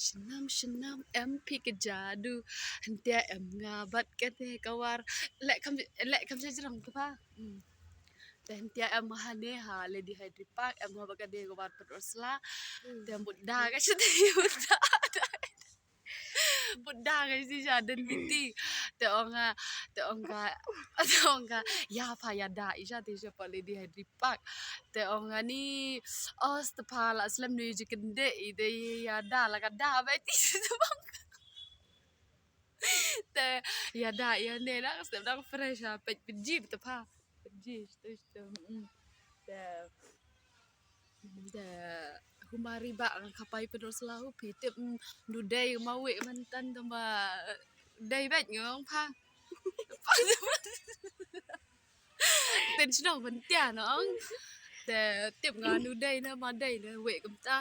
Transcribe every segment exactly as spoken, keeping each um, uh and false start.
Shnam shnam em phi ka jadu, hyntia em nga bad kane ka war. Leh kham, leh kham sha jrong ka ba. Hmm. Te hyntia em hane ha Lady Hydri Park, em ha ba kane ka war Pynursla. Hmm. Te mut da ka sha te mut da. Mut da ka sha te sha den biti. Te ong nga, te ong nga, te ong nga, ïa pha ïa da i sha te sha pa Lady Hydri Park. Te ong nga ni, os te pha la slem ni ji kende i te ïa da la ka da ba ti te bang. Te ïa da ïa ne na step dang fresh ha pet pet ji te pha. Pynji, tu, tu, mm. Te, te, humari ba nga khapai Pynursla hu phi tip, mm, nu dei ma wei man tan te ma dei bet ngong pha. Ten shnong ban tia nong. Te tip nga nu dei na ma dei na wei kumta.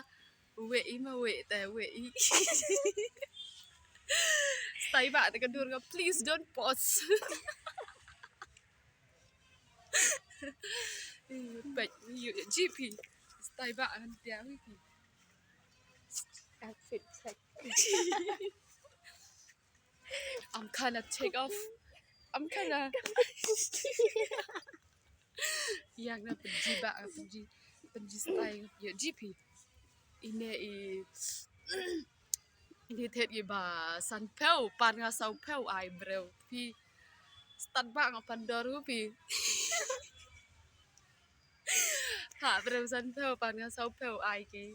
Wei i ma wei te wei i. Stai ba te ka dur nga, please don't pause. But you G P. Stai ba ngan tia wei ki. Outfit check. I'm kinda take off. I'm kinda. Yang na pynji ba pynji pynji stai. Yo G P. Ine i Ini thet ki ba san phew, pan nga saw phew ai breu phi. Stad ba nga pan dor hu phi. Ha breu san phew, pan nga saw phew ai ki.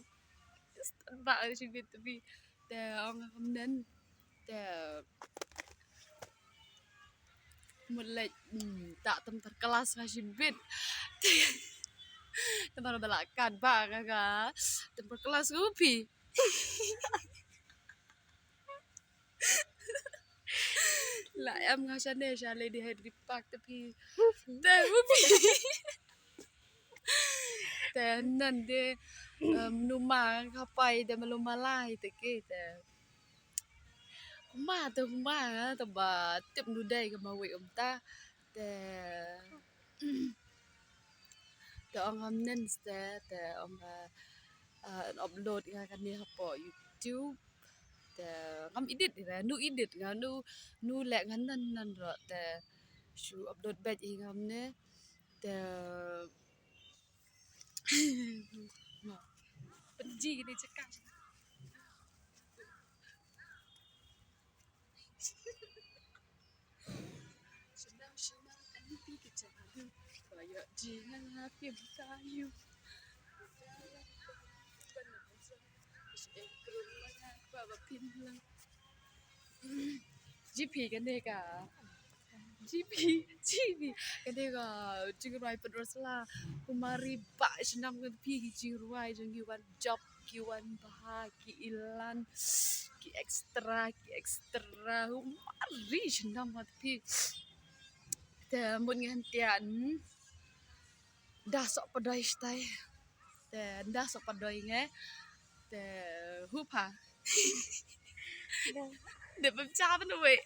Stad ba nga shibit phi. Te ong nga kam nen. Te mut leh, mm, ta tem per kelas nga shibit. Te mar da la kat ba nga ka tem per kelas hu phi. La em nga shane sha Lady Hydri Park te phi. Te hu phi. Te nan de, em, nu ma khapai de malu malai te ki te. Kuma te kuma te ba tip nu dei ka ma wei um ta. Te Te ong ngam nen ste, te ong, ah, ah, upload nga kane hapoh YouTube. Te ngam edit ira, nu edit nga, nu, nu leh nga nen nen ro, te shu upload beit hi ngam ne. Te pynji kane chakang. G P kane ka. G P, G P kane ka jingrwai Pynursla. Kumari ba shnam ka phi ki jingrwai jong ki wan jop ki wan bha ki ilan ki extra ki extra. Kumari shnam ka phi. Te mut ngan tian da sok padoi stai. Te da sok padoi nge. Te hu pha. De pem cha ban wei.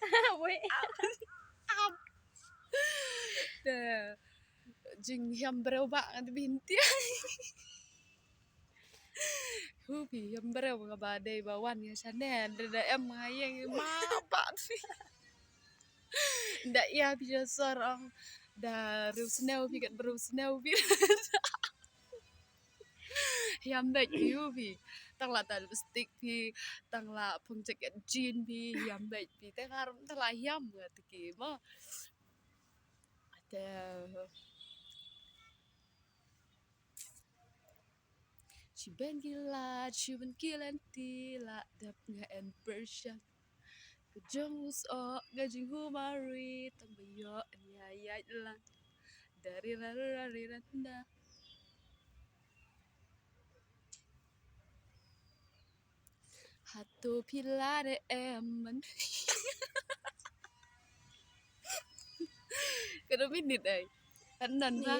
Wei. Am. Te jinghiam breu ba ngan te bin tian. Hu phi hiam breu nga ba dei ba wan nga shane, da da em nga ïeng ma ba phi. Da ïa phi ja sor ong da riewsniew phi kat ba riewsniew phi. Hiam beit phi hu phi. Tang la ta lipstick phi, tang la phong jacket jean phi, hiam beit phi. Tang la hiam nga te ki mo. Te Shi ben ki lad, shi ben ki lynti, la dep nga en pyrshang. Ka jong u soh, ka jinghu mari, tang ba ïoh ïa ïaid lang. Da ri ra ra ri ra da. Hato phi la dei em man. Ka dei minit ai. Kan nan na.